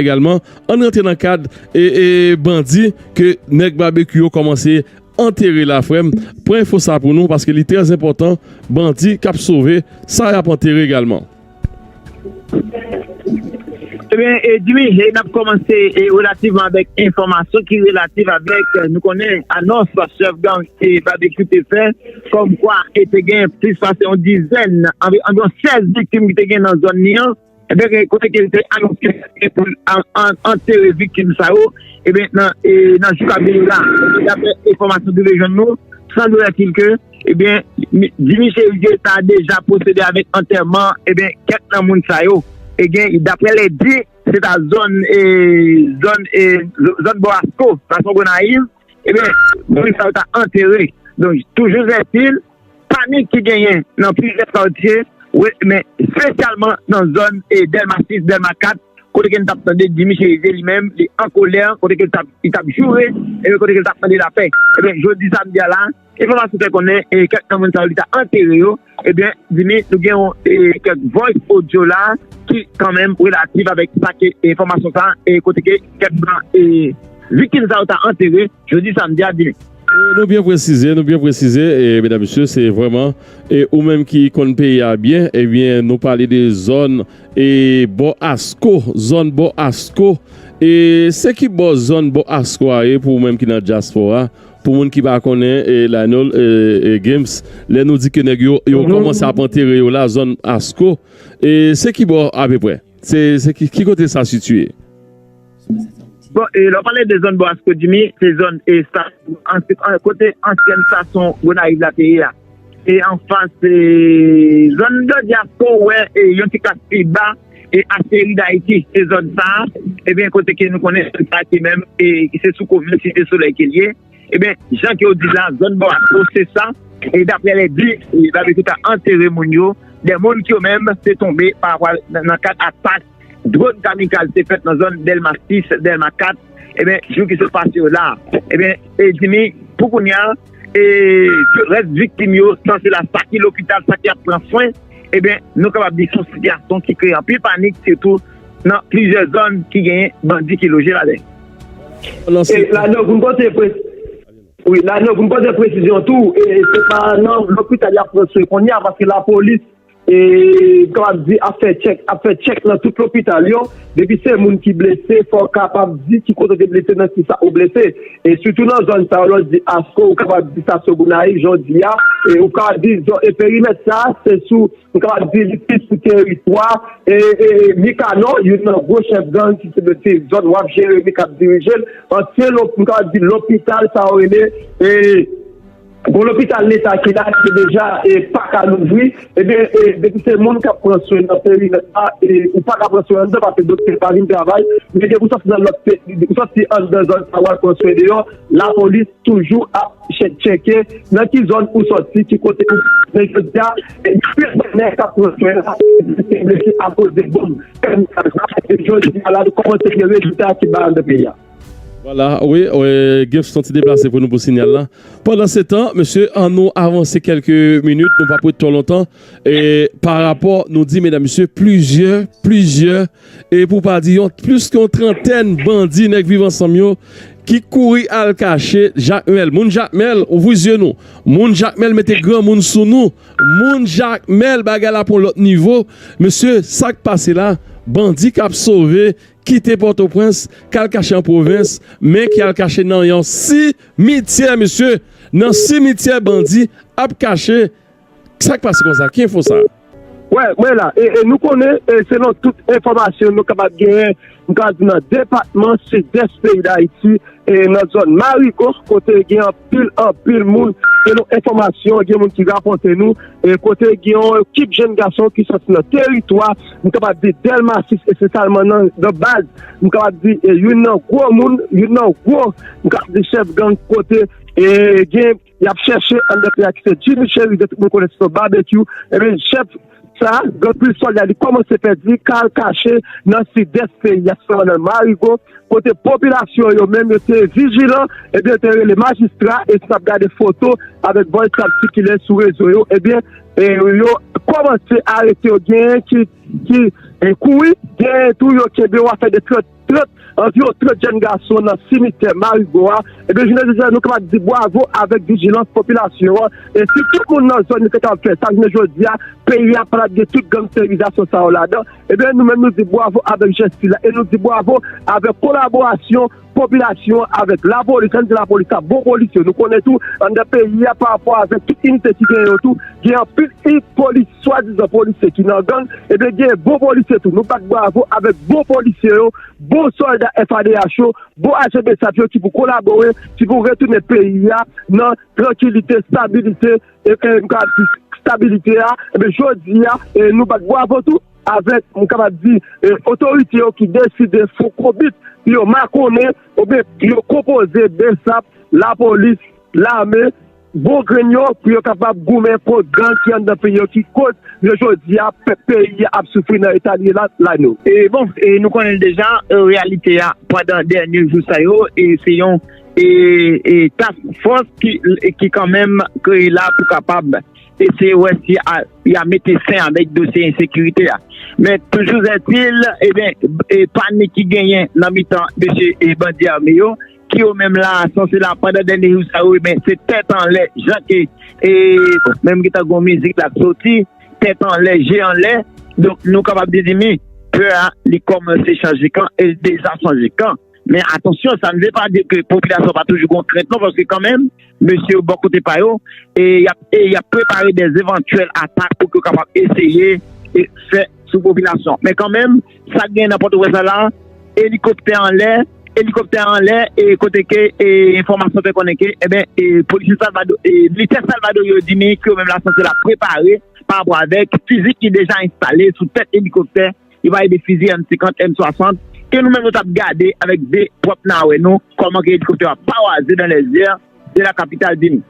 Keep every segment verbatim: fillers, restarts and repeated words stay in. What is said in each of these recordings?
egalman. Ann rantre nan kad e, e bandi ke nèg Babekyou yo kòmanse antere la, frè m. Pran enfo sa pou nou, paske li trè enpòtan. Bandi k ap sove, sa y ap antere egalman. Ebyen, e, Jimmy, e n ap kòmanse e, relativman avèk enfòmasyon ki relativ avèk, e, nou konnen, anons chèf gang e Babekyou te fè, kòmkwa e te gen plis pase yon dizèn, anvi- anviwon sèz viktim ki te gen nan zòn li an. Ebyen, kote ke li te anonse ke pou l an- an- antere viktim sa yo, ebyen, nan e, nan jou k ap vini la, daprè enfòmasyon ki rive jwenn nou, sanbletil ke, ebyen, Jimmy Chérizier ta deja pwosede avèk antèman, ebyen, kèk nan moun sa yo. Ebyen, daprè lè di, se ta zòn e, zòn e, zòn Bò Asko, Basen Gonayiv. Ebyen, moun sa yo ta antere. Donk, toujou ètil, panik ki genyen nan plizyè katye, wi, men espesyalman nan zòn e Dèlma sis, Dèlma kat, kote ke n t ap tande Jimmy Chérizier li menm, li an kolè, kote ke l t ap, li t ap joure, ebyen kote ke l t ap mande lapè. Ebyen, jodi samdi a la, enfòmasyon fè konnen e kèk nan moun sa yo li ta antere yo, ebyen, Jimmy, nou gen yon e, kèk voice audio la ki kanmenm relatif avèk sa ke enfòmasyon sa e kote ke kèk nan e viktim sa yo ta antere jodi samdi a, Jimmy. E nou byen presize, nou byen presize, e medam mesye, se vrèman e ou menm ki konn peyi a byen, ebyen nou pale de zòn e Bò Asko, zòn Bò Asko. E se ki bò zòn Bò Asko a ye pou ou menm ki nan dyaspora, pou moun ki pa konnen e Lionel e, e Games, lè nou di ke nèg yo yo kòmanse ap antere yo la, zòn Asko, e se ki bò apeprè? Se se ki, ki kote sa sitiye? Bon, e lè w pale de zòn Bò Asko, Jimmy, se zòn e sa ansyen- an- kote ansyèn stasyon Gonayiv la te ye a. E anfas e zòn jodi a, fò w wè e yon ti klas pi ba e Asteri Dayiti, se zòn sa a. Ebyen, kote ke nou konnen zòn sa a ki menm e se sou komin Site Solèy ke l ye. Ebyen, jan ke w di la, zòn Bò Asko, se sa. E daprè lè di, e Babekyou ta antere moun yo, de moun ki yo menm te tonbe pa rapò nan, nan kad atak dwòn kamikaz te fèt nan zòn Dèlma sis, Dèlma kat, ebyen, jou ki sot pase yo la. Ebyen, e Jimmy, pou kounye a, e rès viktim yo, sanse la, sa ki lopital, sa ki ap pran swen, ebyen, nou kapab di se yon sitiyasyon ki kreye anpil panik, sitou nan plizyè zòn ki genyen bandi ki loje ladan yo. E la, nou, pou n pote pre- Wi, la, nou, pou n pote presizyon tou, e se pa nan lopital y ap pran swen kounye a, paske lapolis, e, m kapab di, ap fè tchèk, ap fè tchèk nan tout lopital yo. Depi se moun ki blese, fò w kapab di ki kote w te blese, nan ki sa ou blese. E sitou nan zòn sa yo, lè w di Asko, ou kapab di sa sou Gonayiv, jan w di a, e ou kapab di zòn, e perimèt sa, se sou, m kapab di li plis sou teritwa, e, e Mikanò, youn nan gwo chèf gang ki se mete zòn w ap jere li, k ap dirije l, ansyen, lop- m kapab di lopital sa yo rele, e, gon lopital leta ki la, ki te deja e pa ka louvri, ebyen, e, depi se moun k ap pran swen nan perimèt la, e, ou pa ka pran swen anndan paske doktè pa vin travay, men depi w sòti nan lòt peyi, ou sòti anndan zòn sa, w al pran swen deyò, lapolis toujou ap chè- tcheke nan ki zòn ou sòti, ki kote ou. Men jodi a, e, anpil nèg k ap pran swen la, se blese akoz de bonm. Jodi a la, nou kòmanse gen rezilta ki bay anndan peyi a. Vwala, wi, wi, Games, yon ti deplase pou nou pou sinyal la. Pandan se tan, mesye, an nou avanse kèlke minit, nou p ap ret twò lontan. E pa rapò, nou di, medam, mesye, plizyè, plizyè, e pou pa di yon, plis ke yon trantèn bandi nèg Viv Ansanm yo ki kouri al kache Jakmèl. Moun Jakmèl, ouvri zye nou. Moun Jakmèl mete granmoun sou nou. Moun Jakmèl, bagay la pran lòt nivo. Mesye, sa k pase la? Bandi k ap sove, kite Pòtoprens, k al kache an pwovens, men ki al kache nan yon simityè, mesye. Nan simityè bandi ap kache. Sa k pase konsa? Ki enfo sa? Wè, mwen la. E, e nou konnen, e selon tout enfòmasyon nou kapab genyen, m ka di nan depatman Sidès peyi Dayiti, e nan zòn Marigo, kote gen anpil, anpil moun, selon enfòmasyon, gen moun ki rapòte nou, e kote gen yon ekip jèn gason ki sòti nan teritwa, m kapab di Dèlma sis, espesyalman nan, nan baz, m kapab di, e youn nan gwo moun, youn nan gwo, m kapab di chèf gang kote, e gen y ap chèche anndan peyi a ki se Jimmy Chérizier, tout moun konnen se yon babekyou. Ebyen, chèf sa, gang Pil Sòlda, li kòmanse pèdi, k al kache nan sidès peyi a, sèlman nan Marigo, kote popilasyon yo menm, yo te vijilan, ebyen, yo te rele majistra, e si n ap gade foto avèk vòy k ap sikile sou rezo yo, ebyen, e yo kòmanse arete yo, genyen ki, ki e kouri, genyen tou yo kenbe yo, afè de trant trant, anviwon trant jèn gason nan simitè Marigo a. Ebyen, jounen jodi a, nou kapab di bwavo avèk vijilans popilasyon an. E si tout moun nan zòn yo te kapab fè sa, jounen jodi a, peyi a pa t ap gen tout gangsterizasyon sa yo ladan. Ebyen, nou menm, nou di bwavo avèk jès sila. E nou di bwavo avèk kolaborasyon popilasyon an avèk lapolis. Ann di lapolis la, bon polis yo. Nou konnen tou, anndan peyi a, parapò avèk tout inite ki genyen yo tou, gen anpil i-, polis, swadizan polisye ki nan gang. Ebyen, gen bon polisye tou. Nou bat bwavo avèk bon polisye yo, bon sòlda F A D H yo, bon ajan B S A P yo ki pou kolabore, ki pou retounen peyi a nan trankilite, stabilite, e, e, m ka di stabilite a. Ebyen, jodi a, e, nou bat bwavo tou avèk, m kapab di, e, otorite yo ki deside fè konbit pou yo makonnen oubyen pou yo konpoze B S A P, lapolis, lame, bon grenn yo pou yo kapab goumen kont gang ki anndan peyi yo, ki koz jounen jodi a pèp peyi a ap soufri nan eta li ye la, Lano. E bon, e nou konnen l deja, e, reyalite a pandan dènye jou sa yo, e se yon, e, e task force ki, ki kanmenm kreye la pou kapab eseye wè si a, y a mete fen avèk dosye ensekirite a. Men toujou ètil, ebyen, e panik ki genyen nan mitan mesye e bandi ame yo, ki yo menm la, sanse la, pandan dènye jou sa yo, ebyen, se tèt anlè, jan ke, e, bon, menm gentan gon mizik la k soti, tèt anlè, je anlè. Donk, nou kapab di, di mi, pè a, li kòmanse chanje kan, e l deja chanje kan. Men atansyon, sa n vle pa di ke popilasyon pa toujou gon krent non, paske kanmenm, mesye yo bò kote pa yo, e y ap, e y ap prepare de evantyèl atak pou ke yo kapab eseye e fè sou popilasyon. Men kanmenm, sa k genyen nan Pòtoprens la, elikoptè anlè, elikoptè anlè, e kote ke, e enfòmasyon fè konnen ke, ebyen, e polisye Salvador, e militè Salvador yo di mi ke yo menm la sanse la prepare pa rapò avèk fizi ki deja enstale sou tèt elikoptè. Yo pale de fizi M senkant, M swasant, ke nou menm nou t ap gade avèk de pwòp nawè nou, kòman ke elikoptè a pawaze dans les airs de la capitale Dili.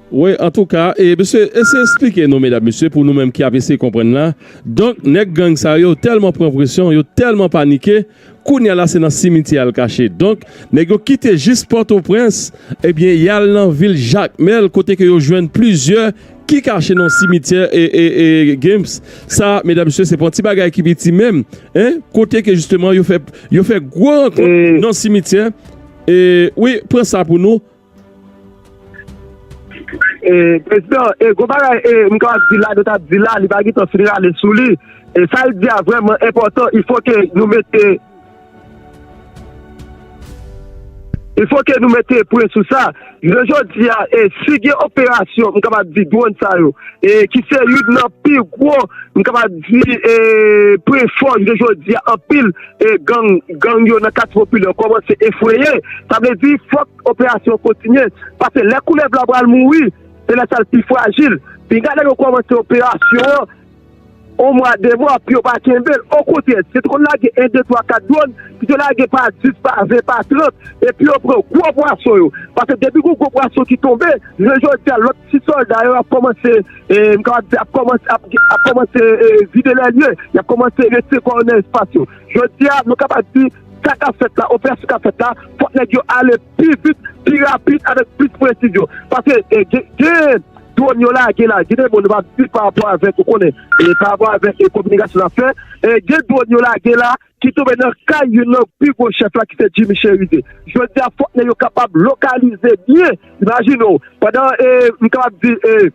Wi, antouka, e, mesye, eseye esplike nou, medam, mesye, pou nou menm ki ap eseye konprann la. Donk, nèg gang sa yo tèlman pran presyon, yo tèlman panike, kounye a la se nan simityè al kache. Donk, nèg yo kite jis Pòtoprens, ebyen, y al nan vil Jakmèl, kote ke yo jwenn plizyè ki kache nan simityè e, e, e Games. Sa, medam, mesye, se pa yon ti bagay ki piti menm, en, kote ke jisteman yo fè, yo fè gwo rankont nan simityè. E, wi, pran sa pou nou. E, prezidan, e, gwo bagay, e, m kapab di la, nou t ap di la, li pa gentan fin rale sou li. E, sa l di a vrèman enpòtan, il faut que nou mete, il faut que nou mete pwen sou sa. Jounen jodi a, e, si gen operasyon, m kapab di dwòn sa yo, e, ki se youn nan pi gwo, m kapab di, e, pwen fò, jounen jodi a, anpil, e, gang, gang yo nan katye popilè yo kòmanse efreye. Sa vle di, fòk operasyon kontinye. Paske lè koulèv la pral mouri, se lè sa l pi frajil. Pinga nèg yo kòmanse operasyon an, yon mwa, de mwa, pou yo pa kenbe l. Okontrè, si yo te konn lage en, de, twa, kat dwòn, si yo lage pa dis, pa ven, pa trant, epi yo pran gwo pwason yo. Paske depi gon gwo pwason ki tonbe, jounen jodi a, lòt ti sòlda yo ap kòmanse, e, m kapab di, ap kòmanse, ap, ap kòmanse, e, vide lè lye, y ap kòmanse retire kò yo nan espas yo. Jodi a, nou kapab di, sa k ap fèt la, operasyon k ap fèt la, fòk nèg yo ale pi vit, pi rapid, avèk plis presizyon. Paske, e, gen, gen dwòn yo lage la, gen de moun, nou pa di pa rapò avèk, ou konnen, e, pa rapò avèk, e, kominikasyon n ap fè, e, gen dwòn yo lage la, ki tonbe nan kay youn nan pi gwo chèf la, ki se Jimmy Chérizier. Jodi a, fòk nèg yo kapab lokalize byen. Imajine w, pandan, e, m kapab di, e,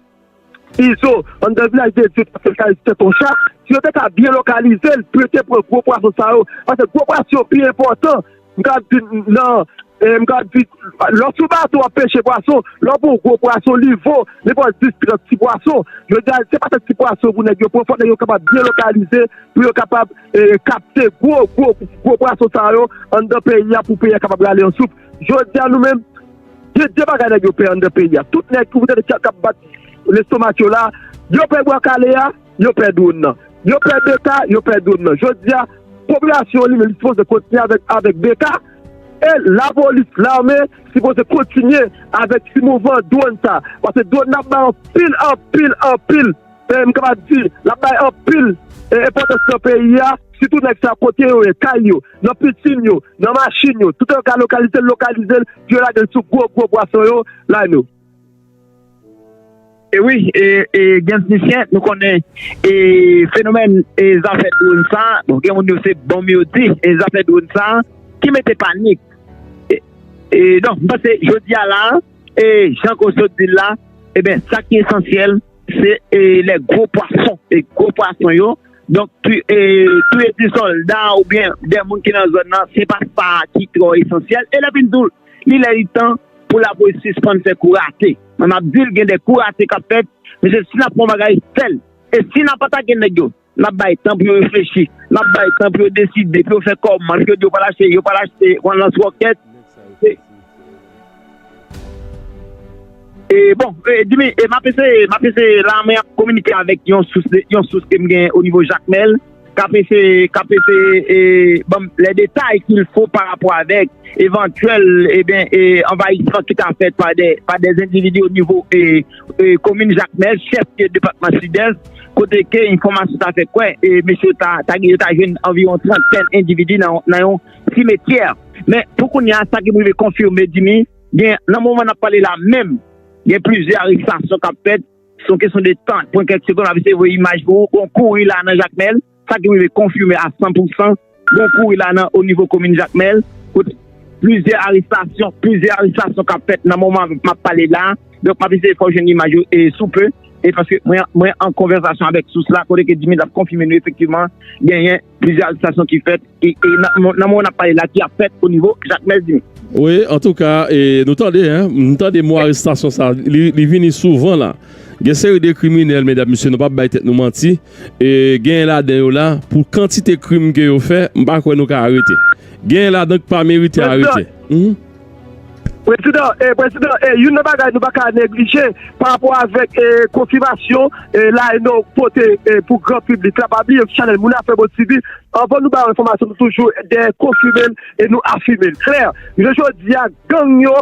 Izo, anndan vilaj de Dye, paske l ka reziste ton cha, si yo te ka byen lokalize l, pou yo te pran gwo pwason sa yo, paske gwo pwason yo pi enpòtan, m ka di nan, e, m ka di, lè w sou bato w ap peche pwason, lè w pran gwo pwason, li vo, li vo dis, trant ti pwason. Jodi a, se pa tank ti pwason pou nèg yo pran, fòk nèg yo kapab byen lokalize, pou yo kapab, e, kapte gwo, gwo, gwo pwason sa yo, anndan peyi a, pou peyi a kapab rale yon souf. Jodi a, nou menm, gen de bagay nèg yo pè anndan peyi a. Tout nèg ki ou tande k ap bat lestomak yo la, yo pè bwa kale a, yo pè dwòn nan. Yo pè beka, yo pè dwòn nan. Jodi a, popilasyon an li menm, li sipoze kontinye avèk, avèk beka. E lapolis, lame, sipoze kontinye avèk ti mouvman dwòn sa. Paske dwòn nan ap bay anpil, anpil, anpil, e, m kapab di, l ap bay anpil, e, enpòtans nan peyi a. Sitou nèg sa kote yo ye, kay yo, nan pisin yo, nan machin yo. Tout an ka lokalize l, lokalize l, pou yo lage l sou gwo, gwo pwason yo, la nou. E wi, e, e, gen misyen, nou konnen, e, fenomèn, e, zafè dwòn sa, bon, gen moun yo se bonm yo di, e, zafè dwòn sa, ki mete panik. E, e, donk, m panse, jodi a la, e, jan ke w sot di l la, e ben, sa ki esansyèl, se, e, lè gwo pwason, e, gwo pwason yo, donk, tou, e, touye ti sòlda oubyen de moun ki nan zòn nan, se pa sa ki twò esansyèl. E lè vin tou, li lè li tan pou lapolis sispann fè kou rate. Mwen, m ap di l, gen de kou rate k ap fèt, men se si n ap fè yon bagay, fè l. E si n ap atake nèg yo, n ap bay tan pou yo reflechi, n ap bay tan pou yo deside, pou yo fè kòman, pou yo di yo pral achte, yo pral achte yon lans wòkèt. E, e bon, e, Jimmy, e, m ap eseye, m ap eseye, la, mwen ap kominike avèk yon sous, yon sous ke m gen o nivo Jakmèl, k ap eseye, k ap eseye, e, ban m les détails qu'il faut par rapport avec éventuel, e ben, e, anvayisman ki ta fèt pa de, pa de endividi o nivo, e, e, komin Jakmèl, chèf de depatman Sidès, kote ke enfòmasyon ta fè kwè, e, mesye ta, ta, yo ta jwenn anviwon trantèn endividi nan, nan yon simetyè. Men, pou kounye a, sa ki rive konfime, Jimmy, gen, nan moman n ap pale la menm, gen plizyè arestasyon k ap fèt, se yon kesyon de tan, pran kèk segonn, ap eseye voye imaj pou ou, gon kouri la nan Jakmèl, sa ki rive konfime a san pou san, gon kouri la nan o nivo komin Jakmèl, kote plizyè arestasyon, plizyè arestasyon k ap fèt nan moman m ap pale la. Donk, m ap eseye fè w jwenn imaj yo, e, sou pe, e paske mwen, mwen an konvèsasyon avèk sous la, kote ke Jimmy ap konfime nou efektivman, genyen plizyè arestasyon ki fèt, e, e nan, nan moman n ap pale la, ki ap fèt o nivo Jakmèl, Jimmy. Wi, antouka, e, nou tande, en, nou tande mo arestasyon sa, li, li vini souvan la. Gen seri de kriminèl, medam, mesye, nou p ap bay tèt nou manti, e, genyen ladan yo la, pou kantite krim ke yo fè, m pa kwè nou ka arete. Genyen ladan k pa merite arete. Mhm. Prezidan, e, prezidan, e, youn nan bagay nou pa ka neglije pa rapò avèk, e, konfimasyon, e, la, e, nou pote, e, pou gran piblik la. Pa bliye chanèl Moun Afè Bon T V, anvan nou ba yon enfòmasyon, nou toujou dèyè konfime l e nou afime l. Klè, jounen jodi a, gang yo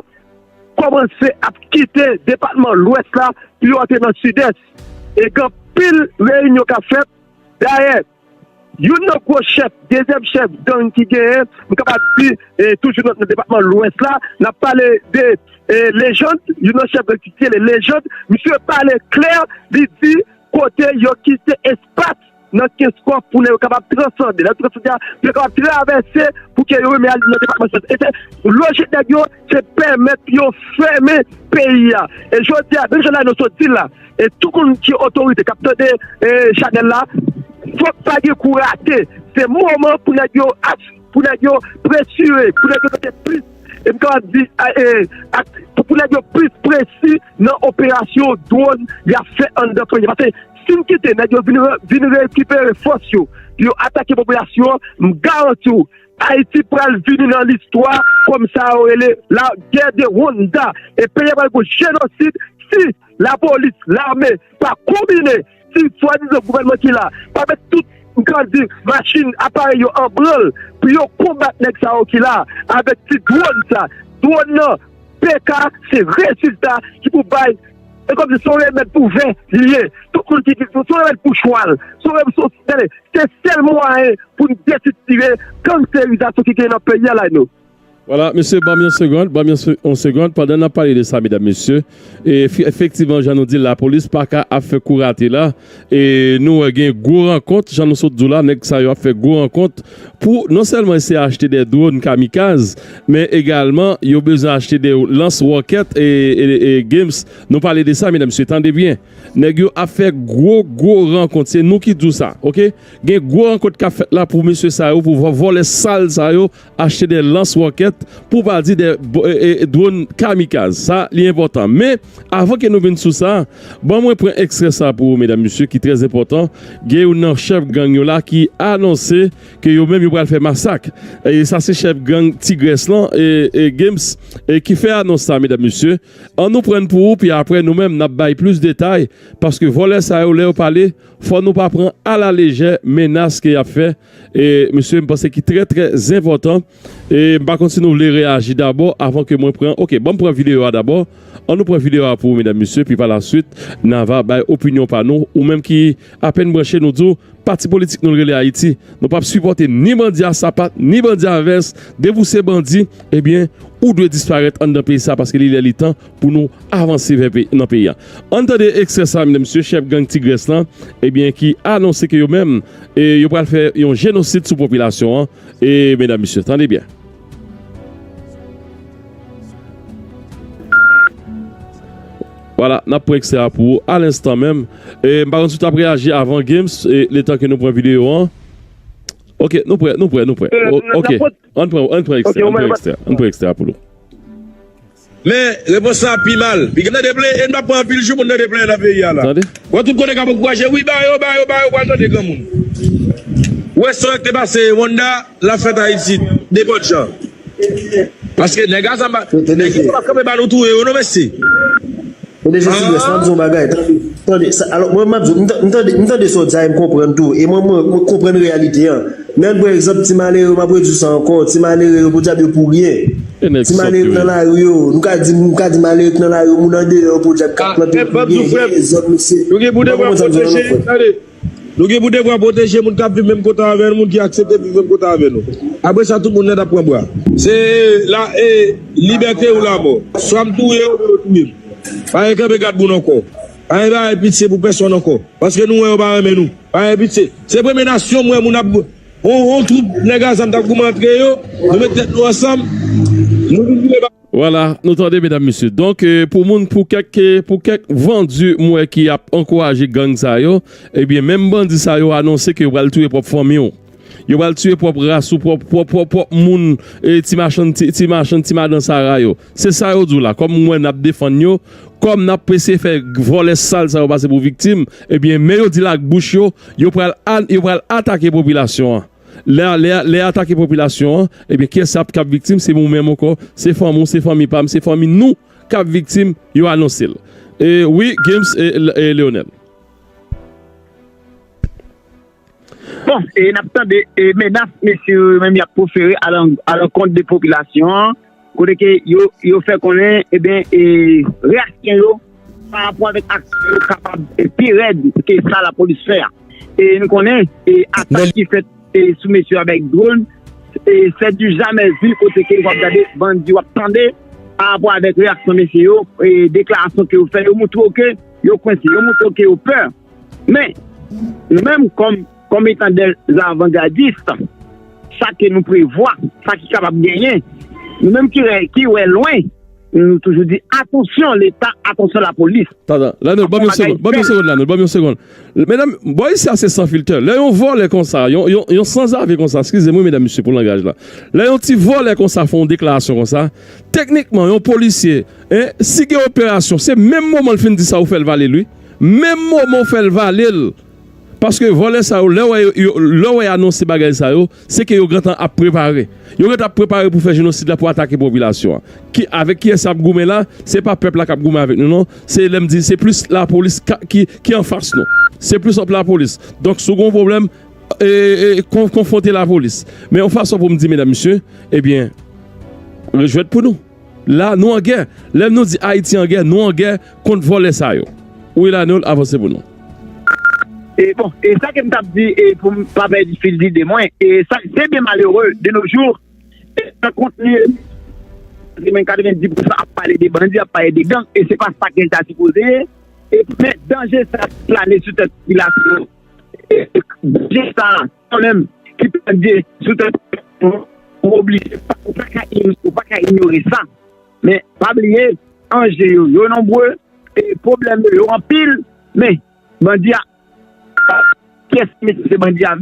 kòmanse ap kite depatman Lwès la pou yo antre nan Sidès. E gen anpil reyinyon k ap fèt. Dayè, youn nan gwo chèf, dezyèm chèf gang ki genyen, m kapab di, e, toujou nan, nan depatman Lwès la, n ap pale de, e, Lejand, youn nan chèf gang ki rele Lejand, misye pale klè, li di kote yo kite espas nan kenz kòf pou nèg yo kapab transande. Lè yo transande a, pou yo kapab travèse, pou ke yo menm al nan depatman Sidès. E se lojik nèg yo, se pèmèt yo fèmen peyi a. E jodi a, menm jan la nou sot di l la, e tout moun ki otorite k ap tande, e, chanèl la, fòk pa gen kou rate. Se moman pou nèg yo ach-, pou nèg yo presire, pou nèg yo mete plis, e m kapab di, a, e, ak, pou, pou nèg yo plis presi nan operasyon dwòn y ap fè anndan peyi a. Paske si n kite nèg yo vin re-, vin rekipere fòs yo, pou yo atake popilasyon an, m garanti w, Ayiti pral vini nan listwa kòm sa yo rele la guerre de Rwanda. E peyi a pral gon jenosid si lapolis, lame pa konbine, si swadizan gouvènman ki la pa met tout, m ka di, machin, aparèy yo an branl pou yo konbat nèg sa yo ki la avèk ti dwòn sa. Dwòn nan, P K, se rezilta ki pou bay. E kòmsi se yon remèd pou vè li ye. Tout moun ki di se yon remèd pou chwal. Se yon remèd, se, tande, se sèl mwayen pou n destriktire gangsterizasyon ki genyen nan peyi a la, nou. Vwala, mesye, ban m yon segonn, ban m yon se-, yon segonn, pandan n ap pale de sa, medam, mesye, e efi-, efektivman, jan nou di l, lapolis pa ka ap fè kou rate la, e nou wè gen gwo rankont, jan nou sot di w la, nèg sa yo ap fè gwo rankont pou non sèlman eseye achte de dwòn kamikaz, men egalman, yo bezwen achte de lans wòkèt e, e, e Games. Nou pale de sa, medam, mesye, tande byen. Nèg yo ap fè gwo, gwo rankont. Se nou ki di w sa, oke? Gen gwo rankont k ap fèt la pou mesye sa yo, pou vò-, vòlè sal sa yo, achte de lans wòkèt, pou pa di de bo-, e, e, dwòn kamikaz. Sa, li enpòtan. Men, avan ke nou vin sou sa, ban mwen pran ekstrè sa pou ou, medam, mesye, ki trè enpòtan. Gen youn nan chèf gang yo la ki anonse ke yo menm yo pral fè masak. E sa se chèf gang Tigrès lan, e, e Games, e ki fè anons sa, medam, mesye. An nou pran pou ou, pi apre nou menm n ap bay plis detay, paske vòlè sa yo, lè yo pale, fò nou pa pran alalejè menas ke y ap fè. E, mesye, m panse ki trè, trè enpòtan. E m pa konn si nou Nou vle reyaji dabò avan ke mwen pran. Ok, ban m pran videyo a dabò. An nou pran videyo a pou ou, medam, mesye, pi pa la swit, n a va bay opinyon pa nou. Ou menm ki apèn branche, nou di w, pati politik nou rele Ayiti. Nou p ap sipòte ni bandi a sapat, ni bandi a vès. Depi w se bandi, ebyen, ou dwe disparèt anndan peyi sa, paske li lè li tan pou nou avanse vè peyi, nan peyi a. Ann tande ekstrè sa, medam, mesye, chèf gang Tigrès lan, ebyen, ki anonse ke yo menm, e, yo pral fè yon jenosid sou popilasyon an. E, medam, mesye, tande byen. Vwala, n ap pran ekstrè a pou ou alenstan menm. E, m pa konn si w t ap reyaji avan Games, e, letan ke nou pran videyo an. Ok, nou prè, nou prè, nou prè. O- ok, ann pran, ann pran ekstrè, ann pran ekstrè, ann pran ekstrè a pou nou. Men, repons la pi mal. Piga nan deplè, e n pa pran anpil jou pou n nan deplè nan peyi a la. Tande. Wè tout kote k ap ankouraje, wi, ba yo, ba yo, ba yo, pral tande granmoun. Wè sa k te pase Wanda, l ap fèt Ayiti, nenpòt jan. Paske nèg a sa pa, nèg yo pa kanpe ba nou touye yo, non, mesye. Tande, Jesi, ah, m ap di yon bagay. Tande, tande. Sa, alò, mwen, m ap di, m ta- m tande, m tande sa w di a, e m konprann tou. E mwen, mwen, mwen konprann reyalite an. Men, pa egzanp, ti malere, m ap redi sa ankò, ti malere yo, podyab, yo pou ryen. E nèg sòt yo ye. Ti malere k nan lari yo, nou ka di, nou ka di malere k nan lari yo, moun andeyò, podyab, k ap plante pou ryen, gen zòt, mesye. Nou gen pou devwa pwoteje, tande. Nou gen pou devwa pwoteje moun k ap viv menm kote avè nou, moun ki aksepte viv menm kote avè nou. Apre sa, tout moun nèt ap pran bra. Se la, e, libète ou lanmò. Swa m touye ou, oubyen yo touye m. Pa gen kanpe gad moun ankò. Pa gen bagay pitye pou pèsonn ankò. Paske nou wè yo pa renmen nou. Pa gen pitye. Se premye nasyon m wè moun ap, on, on twoup nèg a zam t ap goumen antre yo. Nou met tèt nou ansanm. Nou vin vire ba- Vwala, nou tande, medam, mesye. Donk, e, pou moun, pou kèk, e, pou kèk vandi, m wè ki ap ankouraje gang sa yo, ebyen, menm bandi sa yo anonse ke yo pral touye pwòp fanmi w. Yo pral tiye pwòp ras ou, pwòp, pwòp, pwòp, pwòp moun, e, ti machann, ti, ti machann, ti madan Sara yo. Se sa yo di w la. Kòm m wè n ap defann yo, kòm n ap eseye fè vòlè sal sa yo pase pou viktim, ebyen, men yo di l ak bouch yo, yo pral a- yo pral atake popilasyon an. Lè, lè, lè atake popilasyon an, ebyen, kiyès ap, k ap viktim? Se ou menm ankò, se fanmi w, se fanmi pa m, se fanmi nou k ap viktim, yo anonse l. E wi, Games e, e Leonel. Bon, e n ap tande, e, menas mesye yo menm y ap pwofere alan- alankont de popilasyon an, kote ke yo, yo fè konnen, eben, e, reyaksyon yo pa rapò avèk aksyon yo kapab, e, pi rèd ke sa lapolis fè a. E nou konnen, e, atak ki fèt, e, sou mesye yo avèk dwòn, e, se du jamais vu kote ke w ap gade bandi, w ap tande, pa rapò avèk reyaksyon mesye yo, e, deklarasyon ke yo fè, yo montre w ke yo kwense, yo montre w ke yo pè. Men, nou menm kòm, kòm etan dè zavangadis, sa ke nou prevwa, sa ki kapab genyen, nou menm ki wè, ki wè lwen, nou toujou di, atansyon Leta, atansyon lapolis. Tann, tann, Lanel, ban m yon segonn, ban m yon segonn, Lanel, ban m yon segonn. Medam, bò isi a se san filtè. Lè yon vòlè konsa, yon, yon, yon sanzave konsa, eskize m wi, medam, mesye, pou langaj la. Lè yon ti vòlè konsa fè yon deklarasyon konsa, teknikman, yon polisye, en, si gen operasyon, se menm moman l fin di sa, ou fè l vale l, wi. Menm moman ou fè l vale l. Paske vòlè sa yo, lè w wè yo, yo- lè w wè y anonse bagay sa yo, se ke yo gentan ap prepare. Yo gentan ap prepare pou fè jenosid la, pou atake popilasyon an. Ki, avèk kiyès y ap goumen la? Se pa pèp la k ap goumen avèk nou, non. Se lè m di, se plis lapolis ka- ki, ki anfas nou. Se plis ant lapolis. Donk, si w gen yon pwoblèm, e, e, kon- konfwonte lapolis. Men yon fason pou m di, medam, mesye, ebyen, rejwèt pou nou. La, nou an gè. Lè nou di Ayiti an gè, nou an gè kont vòlè sa yo. Wi, Lanel, avanse pou nou. E bon, e sa ke m t ap di, e pou m pa pèdi fil dide mwen, e sa, se byen malere, de nos jours, e nan kontni, se menm katrevenndis pousan ap pale de bandi, ap pale de gang, e se pa sa ke l ta sipoze ye. E men danje sa plane sou tèt popilasyon. E danje sa, kanmenm, ki plane sou tèt ou, ou oblije, ou pa ka, ou pa ka inyore sa. Men, pa bliye, anje yo, yo nonbre, e pwoblèm yo, yo anpil, men, bandi a, kiyès ki mete se bandi a?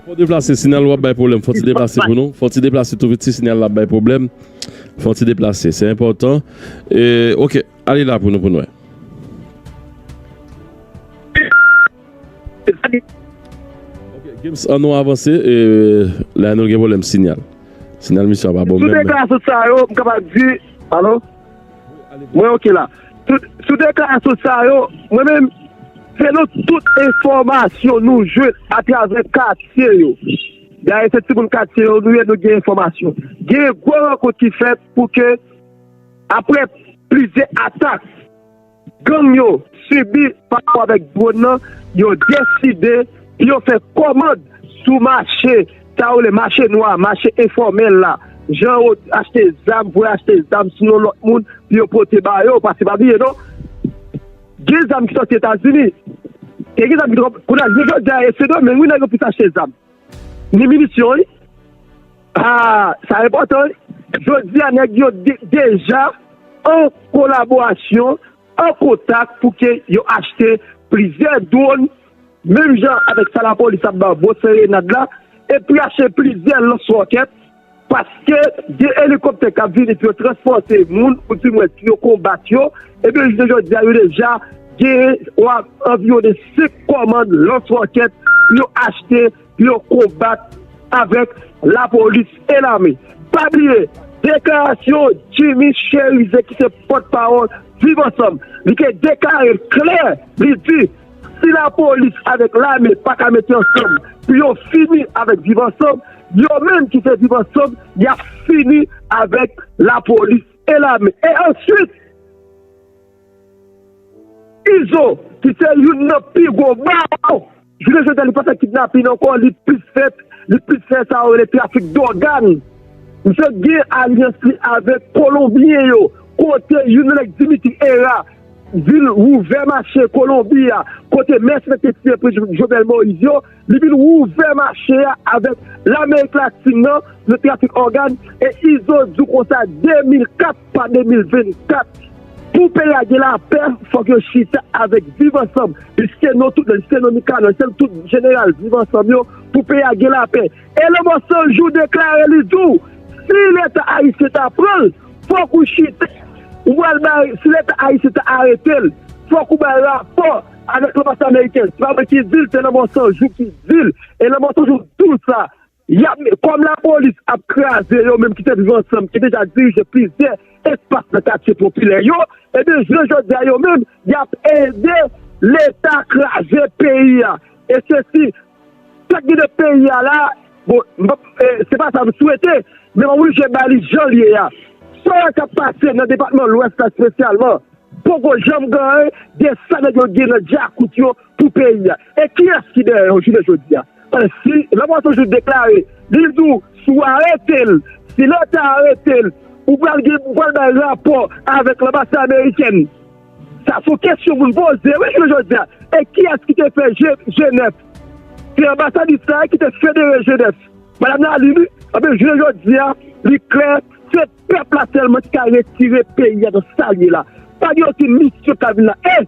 Fò w deplase, sinyal w ap bay pwoblèm. Fò w ti deplase pou nou. Fò w ti deplase tou piti, sinyal la ap bay pwoblèm. Fò w ti deplase, se enpòtan. E, ok, ale la pou nou, pou nou wè. Ok, Games, an nou avanse, e, la nou gen pwoblèm sinyal. Sinyal misye a pa bon menm. Sou deklarasyon sa yo, m kapab di, alo? Mwen ok la. Sou, sou deklarasyon sa yo, mwen menm, selon tout enfòmasyon nou jwenn atravè katye yo, Dayè, se timoun katye yo, nou ye, nou gen enfòmasyon. Gen gwo rankont ki fèt pou ke, apre plizyè atak gang yo sibi pa rapò avèk dwòn nan, yo deside pou yo fè kòmand sou mache, sa yo rele mache nwa, mache enfòmèl la. Jan yo achte zam, voye achte zam sou non lòt moun, pou yo pote ba yo, paske pa bliye non. Gen zam ki soti Etazini. E gen zam ki soti, kounye a, jodi a, e Sendomeng, wi, nèg yo plis achte zam. Ni minisyon, wi. Ah, sa enpòtan, wi. Jodi a, nèg yo de- deja an kolaborasyon, an kontak pou ke yo achte plizyè dwòn, menm jan avèk sa lapolis ap ba yo bon serenad la, epi achte plizyè lans wòkèt, paske gen elikoptè k ap vini pou yo transpòte moun, ou di mwen pou yo konbat yo, ebyen, jounen jodi a, yo deja gen anviwon de senk kòmand lans wòkèt pou yo achte pou yo konbat avèk lapolis e lame. Pa bliye, deklarasyon Jimmy Chérizier ki se pòtpawòl Viv Ansanm, li te deklare l klè, li di, si lapolis avèk lame pa ka mete ansanm pou yo fini avèk Viv Ansanm, yo menm ki se Viv Ansanm, y ap fini avèk lapolis e lame. E answit, Izo, ki se youn nan pi gwo bawon, jounen jodi a, li pa fè kidnapin ankò, li plis fè, li plis fè sa yo rele trafik dògàn. Misye gen alyans li avèk Kolonbyen yo, kote youn nan nèg Dimitri Herrera vin wouvè mache Kolonbi a, kote mèsenè te tire prezidan Jovenel Moïse yo, li vin wouvè mache a avèk Lamerik Latin nan nan trafik ògàn, e Izo di w konsa de mil kat pa de mil vennkat, pou peyi a gen lapè, fòk yo chita avèk Viv Ansanm. Li site non tout, li site non Nikanò, li site tout jeneral Viv Ansanm yo pou peyi a gen lapè. E Lanmò San Jou deklare li di w, si Leta ayisyen ta pran l, fòk ou chita, ou pral bay, si Leta ayisyen ta arete l, fòk ou bay rapò avèk lanbasad ameriken. Se pa mwen ki di l, se Lanmò San Jou ki di l. E Lanmò San Jou di w sa. Y ap, kòm lapolis ap kraze yo menm ki te Viv Ansanm, ki deja dirije plizyè espas nan katye popilè yo, ebyen, jounen jodi a, yo menm, y ap ede Leta kraze peyi a. E se si, sa k gen nan peyi a la, bon, m p ap, e, se pa sa m swete, men m oblije ba li jan l ye a. Sa k ap pase nan depatman Lwès la espesyalman, poko janm gen anyen de sa nèg yo gen nan djakout yo pou peyi a. E kiyès ki dèyè yo jounen jodi a? Paske si Lanmò San Jou deklare, li di w, si w arete l, si Leta arete l, ou pral gen, ou pral bay rapò avèk lanbasad amerikèn. Sa se yon kesyon pou n poze, wi, jounen jodi a. E kiyès ki te fè G-, G nèf? Se anbasadis la ki te federe G nèf. Madanm nan li, li, anben, jounen jodi a, li klè, se pèp la sèlman ki ka retire peyi a nan sa l ye la. Pa gen okenn misyon k ka vin la. E,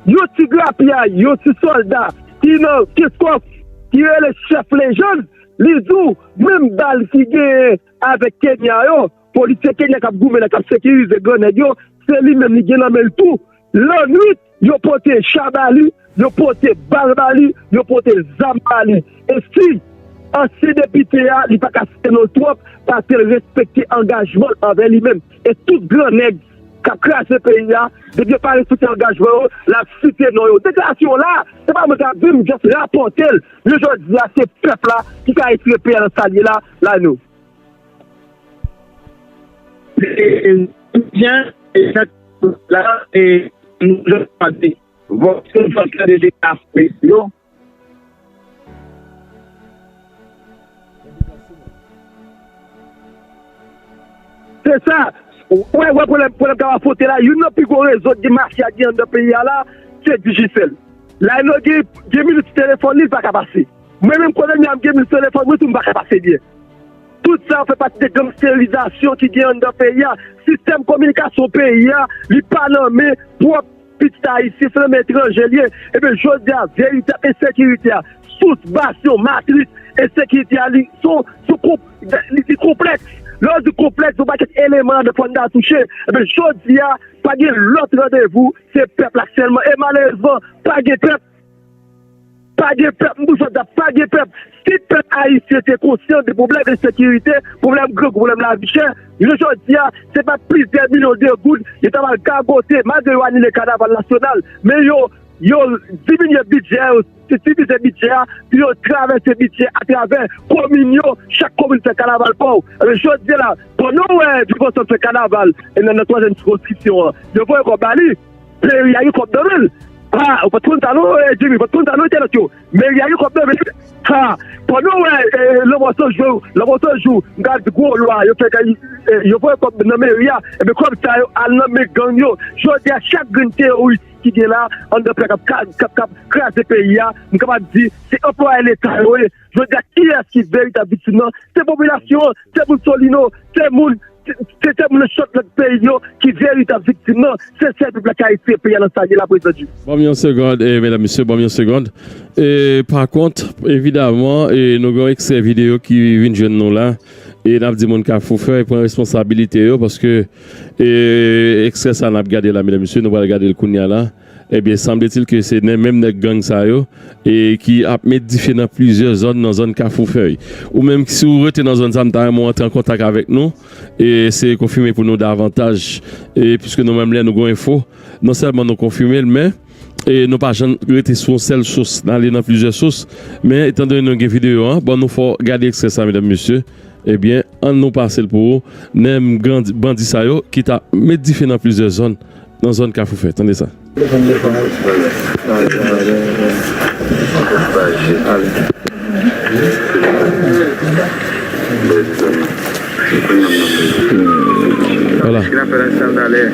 yon ti grapyay, yon ti sòlda ki nan Kenskòf, ki rele Chèf Lejann, li di w, menm bal ki genyen avèk Kenya yo, polisye Kenya k ap goumen la, k ap sekirize grannèg yo, se li menm li gen nan men l tou. Lannwit, yo pote cha ba li, yo pote bal ba li, yo pote zam ba li. E si ansyen depite a, li pa ka site non l twòp, paske l respekte angajman l anvè li menm. E tout grannèg k ap kraze peyi a, depi yo pa respekte angajman yo, l ap site non yo. Deklarasyon la, se pa mwen k ap di, m just rapòte l. Men jodi a, se pèp la ki ka retire peyi a nan sa l ye la, la nou. E, e, jan, e, jan la, e, nou, jan pa di, bon, se yon jan de, de, de, yo. Se sa. Ou wè, wè pwoblèm, pwoblèm k ap afwonte la. Youn nan pi gwo rezo de mafya ki anndan peyi a la, se Digicel. La, nou gen, gen minit sou telefòn li, li pa ka pase. Mwen menm, kote m ye a, m gen minit sou telefòn mwen tou, m pa ka pase byen. Tout sa yo fè pati de gangsterizasyon ki gen anndan peyi a. Sistèm kominikasyon peyi a, li pa nan men pwòp pitit ayisyen, se nan men etranje l ye. Ebyen, jodi a, veritab ensekirite a, sous, basyon, matris ensekirite a, li, se yon, se yon konp-, li, li konplèks. Lè yo di konplèks, yon pakèt eleman anndan fò n ta touche. Ebyen, jodi a, pa gen lòt randevou, se pèp la sèlman. E malerezman, pa gen pèp. Pa gen pèp, m toujou ap di sa, pa gen pèp. Si pèp ayisyen te konsyan de pwoblèm ensekirite, pwoblèm grangou, pwoblèm lavi chè, jounen jodi a, se pa plizyè milyon de goud yo ta pral gagote, malgre yo anile kanaval nasyonal, men yo yo diminye bidjè yo, divize bidjè a, pou yo travèse bidjè atravè komin yo, chak komin fè kanaval pa w. Ebyen, jodi a la, pandan w wè Viv Ansanm fè kanaval, e nan, nan twazyèm sikonskripsyon an, yo voye kòb ba li, meri a gen kòb nan men l. Ha, ou pa t konn sa non, eh, Jimmy, ou pa t konn sa non, entènot yo. Meri a gen kòb nan men l. Ha, pandan w wè, eh, Lanmò San Jou, Lanmò San Jou, m ka di gwo lwa, yo fè kay, eh, yo voye kòb nan meri a, ebyen kòb sa yo al nan men gang yo. Jodi a, chak grenn teyoris ki gen la, anndan peyi a k ap, k ap, k ap, k ap kraze peyi a, m kapab di, se anplwaye leta yo ye. Jodi a, kiyès ki veritab viktim nan? Se popilasyon an, se moun Solino, se moun, se, se, se moun nan chòt lòt peyi yo ki veritab viktim nan. Se sèl pèp la ki a retire peyi a nan sa l ye la, prezidan Jimmy. Ban m yon segond, e, medam, mesye, ban m yon segond. E, pa kont, evidaman, e, nou gen yon ekstrè videyo ki vin jwenn nou la. E n ap di moun Kafou Fèy pran responsabilite yo, paske, e, ekstrè sa n ap gade la, medam, mesye, nou pral gade l kounye a la. Ebyen, sanble-t-il ke se nè, menm nèg gang sa yo, e ki ap met dife nan plizyè zòn, nan zòn Kafou Fèy. Ou menm, si w rete nan zòn sa, m ta renmen w antre an kontak avèk nou, e se konfime pou nou davantaj, e piske nou menm lè nou gen enfo, non sèlman nou konfime l, men, e nou pa janm rete sou yon sèl sous, n ale nan plizyè sous, men etandone nou gen videyo an, ban nou fè w gade ekstrè sa, medam, mesye, ebyen, ann nou pase l pou ou, nè, bandi sa yo ki ta met dife nan plizyè zòn, nan zòn Kafou Fèy. Tande sa. Vwala.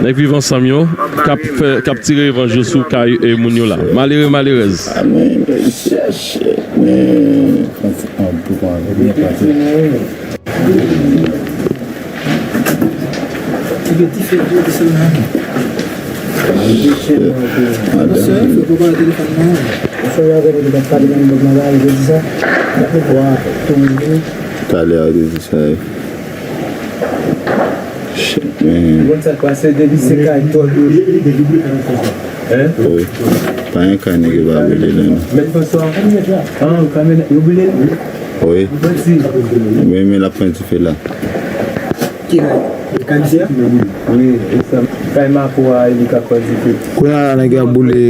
Nèg Viv Ansanm yo k ap fè, k ap tire revanj yo sou kay, e, moun yo la. Malere, malerèz. Madanm. Talè a te di sa, wi. Shit, man. Wi. Pa gen kay nèg yo pa boule la, non. Mèt Franswa? An, kamyon yo boule l? Wi. Ou pran ti? Wi, men l ap pran dife la. Ki kay? Kay misye a? Wi, e sa. Kay Mako a, e li k ap pran dife. Kounye a la, nèg yo ap boule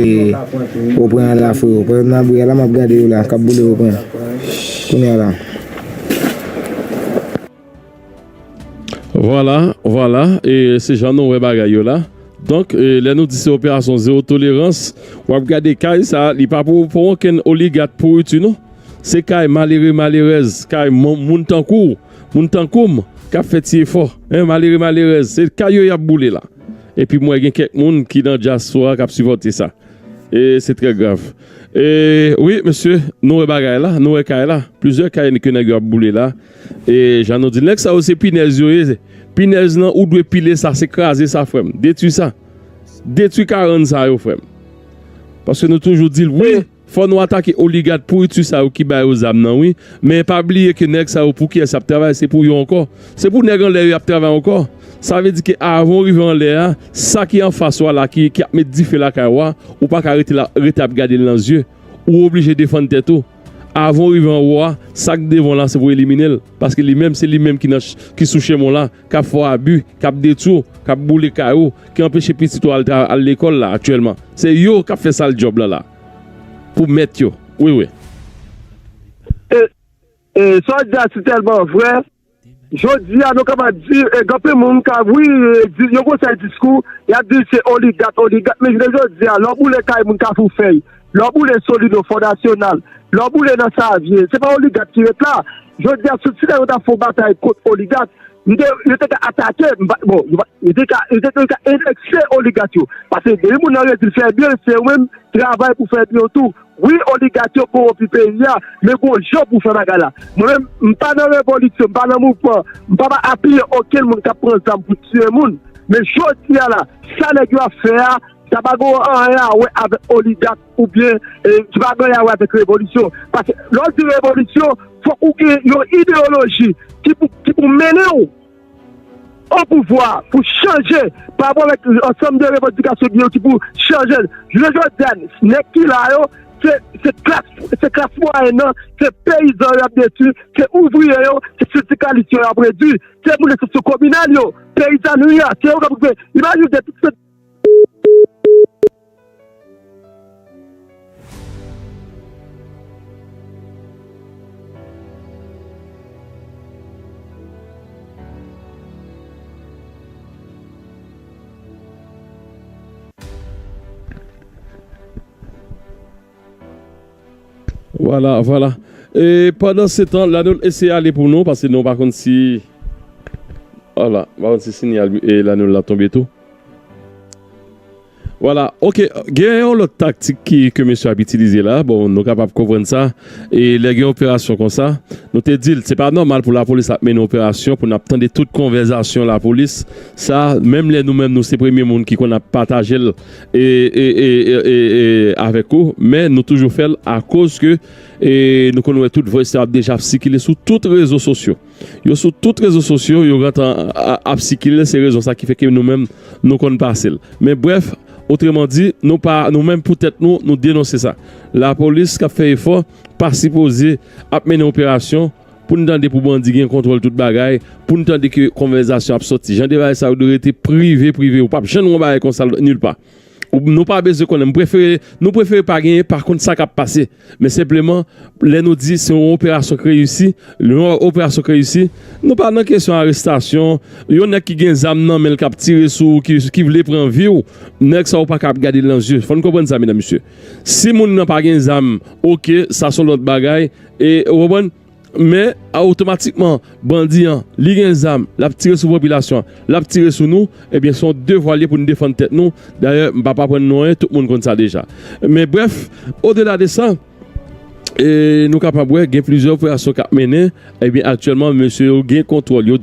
Wopwen an la, frewo. Pandan n ap boule la, m ap gade yo la, k ap boule Wopwen an. Kounye a la. Vwala, vwala, e se jan nou wè bagay yo la. Donk, e, lè nou di se operasyon zewo tolerans, w ap gade kay sa, li pa pou, pou okenn oligat pouriti non. Se kay malere, malerèz, kay moun, moun tankou w, moun tankou m, k ap fè ti efò. Hein, malere, malerèz, se kay yo y ap boule la. Epi m wè gen kèk moun ki nan dyaspora k ap sipòte sa. E se trè grav. E wi, mesye, nou wè bagay la, nou wè kay la. Plizyè kay ke nèg yo ap boule la. E jan nou di, nèg sa yo se pinèz yo ye. Pinèz nan, ou dwe pile sa, se kraze sa, frè m. Detwi sa. Detwi karann sa yo, frè m. Paske nou toujou di l, wi, fò nou atake oligat pouriti sa yo ki ba yo zam nan, wi. Men pa bliye ke nèg sa yo pou kiyès y ap travay, se pou yo ankò. Se pou nèg anlè yo y ap travay ankò. Sa vle di ke avan w rive anlè a, sa ki anfas ou a la, ki, ki ap met dife lakay ou a, ou pa ka rete la, rete ap gade l nan zye. Ou oblije defann tèt ou. Avan w rive anwo a, sa k devan w la, se pou w elimine l. Paske li menm, se li menm ki nan ch-, ki sou chemen w la, k ap fè w abi, k ap detwi w, k ap boule kay ou, ki anpeche pitit ou al tra-, al lekòl la aktyèlman. Se yo k ap fè sal djòb la la. Pou mèt yo. Wi, wi. E, e, sa w di a si tèlman vrè. Jodi a, nou kapab di, e, gen anpil moun ka, wi, e, di, yo gon sèl diskou, y ap di se oligat, oligat, men jounen jodi a, lè w boule kay moun Kafou Fèy, lè w boule Solino, Fò Nasyonal, lè w boule nan Savyen, se pa oligat ki ret la. Jodi a, si, si nèg yo ta fè yon batay kont oligat, m te, yo te ka atake, m pa, bon, yo pa, yo te ka, yo te, yo te ka enekse oligat yo. Paske depi moun nan redi l fè byen, se ou menm, travay pou fè byen w tou. Wi, oligat yo kowonpi peyi a, men gon jan pou fè bagay la. Mwen menm, m pa nan revolisyon, m pa nan mouvman, m pa, pa apiye okenn moun k ap pran zam pou tiye moun. Men jodi a la, sa nèg yo ap fè a, sa pa gen anyen a wè avèk oligat oubyen, e, sa pa gen anyen a wè avèk revolisyon. Paske lè w di revolisyon, fòk ou gen yon ideyoloji ki pou, ki pou mennen w o pouvwa pou chanje pa rapò avèk ansanm de revandikasyon ki pou chanje. Jounen jodi a, nèg ki la yo, se, se klas, se klas mwayèn nan, se peyizan yo y ap detwi, se ouvriye yo, se sendikalis yo y ap redwi, se moun nan seksyon kominal yo, peyizanri a, se yo k ap rive. Imajine w gen tout se Vwala, vwala. E pandan se tan, la nou eseye ale pou nou, paske nou pa konn si, vwala, pa konn si sinyal e la nou la tonbe tou. Vwala, ok. Gen yon lòt taktik ki, ke mesye ap itilize la. Bon, nou kapab konprann sa. E lè gen operasyon konsa, nou te di l, se pa nòmal pou lapolis ap mennen operasyon, pou n ap tande tout konvèzasyon lapolis. Sa, menm lè nou menm, nou se premye moun ki konn ap pataje l e, e, e, e, e, e, avèk ou, men nou toujou fè l akoz ke e, nou konn wè tout voice sa ap deja ap sikile sou tout rezo sosyo. Yo sou tout rezo sosyo, yo gentan a- ap sikile, se rezon sa ki fè ke nou menm, nou konn pase l. Men brèf, otreman di, nou pa, nou menm pou tèt nou, nou denonse sa. Lapolis k ap fè efò, pa sipoze ap mennen operasyon pou n tande pou bandi gen kontwòl tout bagay, pou n tande ke konvèzasyon ap sòti. Jan de bagay sa yo dwe rete prive, prive. Ou p ap janm wè yon bagay konsa nil pa. Ou- Nou pa bezwen konnen. M prefere, nou prefere pa genyen, pa konn sa k ap pase. Men senpleman, lè nou di se yon operasyon k reyisi, yon operasyon k reyisi, nou pa nan kesyon arestasyon. Yon nèg ki gen zam nan men l k ap tire sou ou, ki, ki vle pran vi w, nèg sa ou pa ka ap gade l nan zye. Fò n konprann sa, medam, mesye. Si moun nan pa gen zam, ok, sa se yon lòt bagay. E, ou konprann? Men, a, otomatikman, bandi an, li gen zam, l ap tire sou popilasyon an, l ap tire sou nou, ebyen, se yon devwa l ye pou n defann tèt nou. Dayè, m p ap aprann nou anyen, tout moun konn sa deja. Men brèf, odela de sa, e, nou kapab wè, gen plizyè operasyon k ap mennen, ebyen, aktyèlman, mesye yo gen kontwòl, yo,